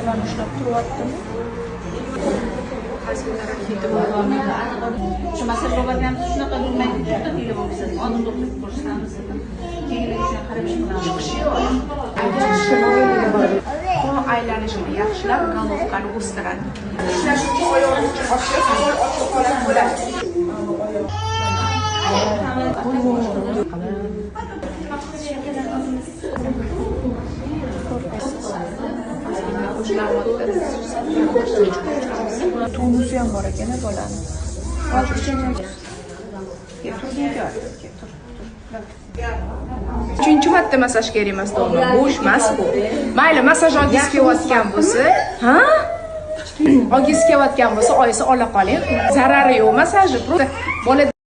Narsalarni ushlab turyaptimi? Shu massaj borganmiz, shunaqa bo'lmaydi, to'xtatinglar bo'lmasa, oldin to'xtatib ko'rsatamiz dedim. Keyin shunga qarab ish qilamiz. Chiqishi yo'q. Qon aylanishini yaxshilab, головка ni o'stiradi. Ishlash uchun oyog'ini ochiq, qo'l ochiq holat bo'ladi. Tonusi ham bor ekan bolani. Uchinchi marta massaj kerak emas to'g'ri, bo'sh emas bu. Mayli, massaj olgingiz kelayotgan bo'lsa, ha? Olgingiz kelayotgan bo'lsa, oyisi ola qoling. Zarari yo'q massajni. Просто bola